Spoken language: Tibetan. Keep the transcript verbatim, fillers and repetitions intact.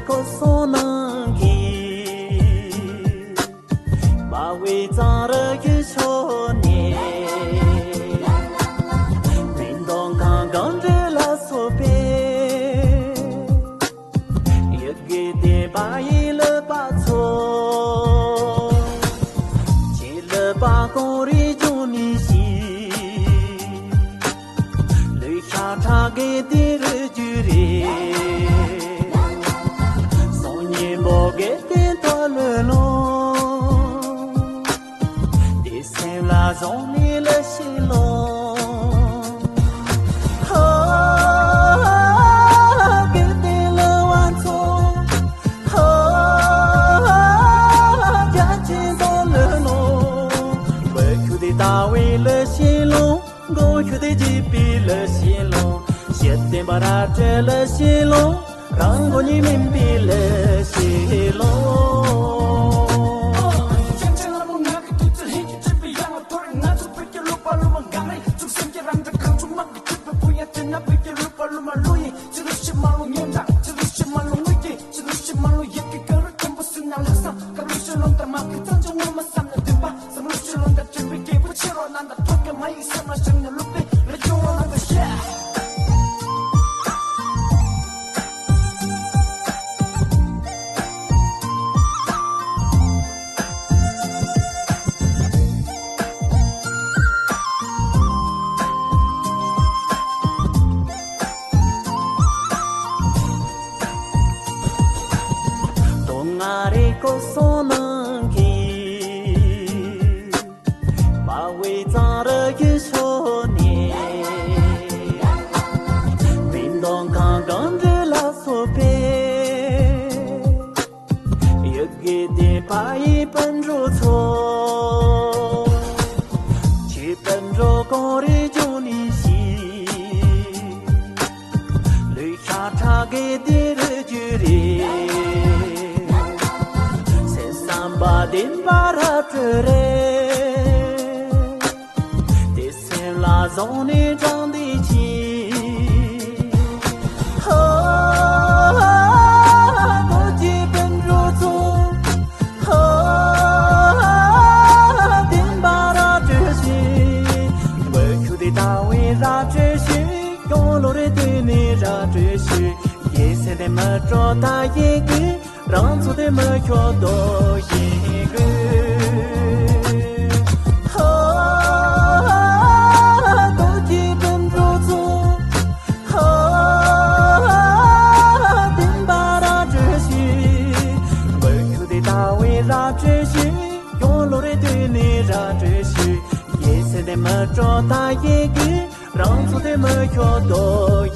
སྐུ་གསུང་སྣང་གིས། སྨྲ་བའི་གཙང་རི་གི་ཕྱོགས་ནས། མིག་མཐོང་གངས་གངས་འབྲས་ལ་སོགས་པའི། ཡི་གེ་ལྡན་པ་ཡི་ལུས་པ་ཚོ། ཁྱེད་ལུས་པ་གངས་རིའི་ལྗོངས་ནས་ཤིས། ལུས་ཤ་ཁྲག་གི་དེ་རུ་རྒྱུ་རེད། སང་ཉིན་མོ་གི་སྟེང་དུ་ལུས་ལོང་། དེ་སེམས་ལ་བཟུང་ནས་ལུས་ཤིང་ལོང་། ཧོ། གི་སྟེང་ལུས་པ་ཚོ། ཧོ། རྒྱ་ཆེན་དུ་ལུས་ལོང་། བུ་ཁྱོད་དེ་ལྟ་བུའི་ལུས་ཤིང་ལོང་། མགོ་ཁྱོད་དེ་བརྗིད་པའི་ལུས་ཤིང་ལོང་། ཞི་བདེ་འབའ་རབ་སྤྲོས་ལུས་ཤིང་ལོང་། རང་མགོ་གཉིས་སྨིན་པའི་ལུས་ཤིང་ལོང་། དོན་ལྔ་རེ་སྐུ་གསུང་སྣང་གིས། སྨྲ་བའི་གཙང་རི་གི་ཕྱོགས་ནས། མིག་མཐོང་གངས་གངས་འབྲས་ལ་སོགས་པའི། ཡི་གེ་ལྡན་པ་ཡི་སྤུན་གྲོགས་ཚོ། ཁྱེད་སྤུན་གྲོགས་གངས་རིའི་ལྗོངས་ནས་ཤིས། ལུས་ཤ་ཁྲག་གི་དེ་རུ་རྒྱུ་རེད། སེམས་བསམ་པ་བདེན་པ་རབ་སྤྲོས་རེད། དེ་སེམས་ལ་བཟུང་ནས་དྲང་བདེན་གྱིས། ཧོ། རྡོ་རྗེ་སྤུན་གྲོགས་ཚོ། ཧོ། བདེན་པ་རབ་སྤྲོས་ཤིག། བུ་ཁྱོད་དེ་ལྟ་བུའི་རབ་སྤྲོས་ཤིག། སྐྱོ་ལོ་རེ་དུས་ནས་རབ་སྤྲོས་ཤིག། ཡིད་སེམས་དེ་མི་སྤྲོ་ད་ཡིན་གི། རང་ཚོ་དེ་མི་ཁྱོད་དོ་ཞིག་གི། ཧོ། རྡོ་རྗེ་སྤུན་གྲོགས་ཚོ། ཧོ། བདེན་པ་རབ་སྤྲོས་ཤིག། བུ་ཁྱོད་དེ་ལྟ་བུའི་རབ་སྤྲོས་ཤིག། སྐྱོ་ལོ་རེ་དུས་ནས་རབ་སྤྲོས་ཤིག། ཡིད་སེམས་དེ་མི་སྤྲོ་ད་ཡིན་གི། རང་ཚོ་དེ་མི་ཁྱོད་དོ་